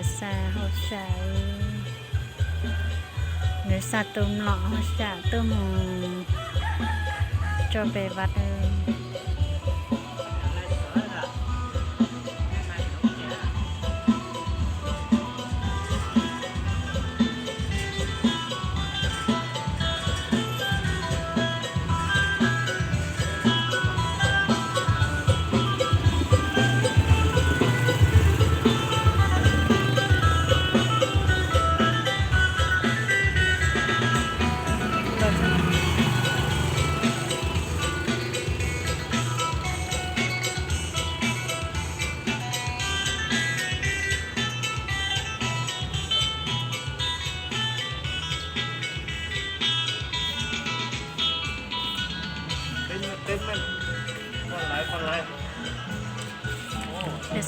Xa hauj sam, nws xa tus mlom hauj sam tuaj mus tso pem vaj.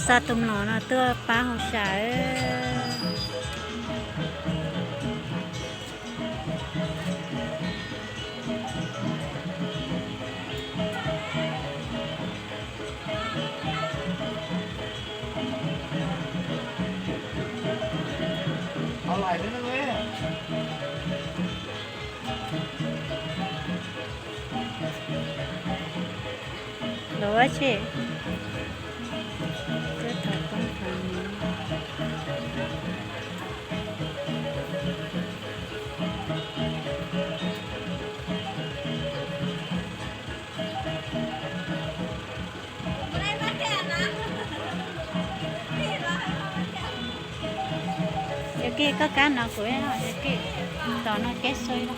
Xa tus mlom no tuaj pab hauj sam. Los ua tsi? Twb tau poob qhov no. Yog kij koj kab no kuv, yog kij tos no keb xwb.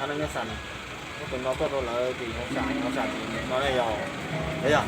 Hab no nyob sam, tus no tuaj rau lawv tim hauj sam, hauj sam tim no ne yog, yog.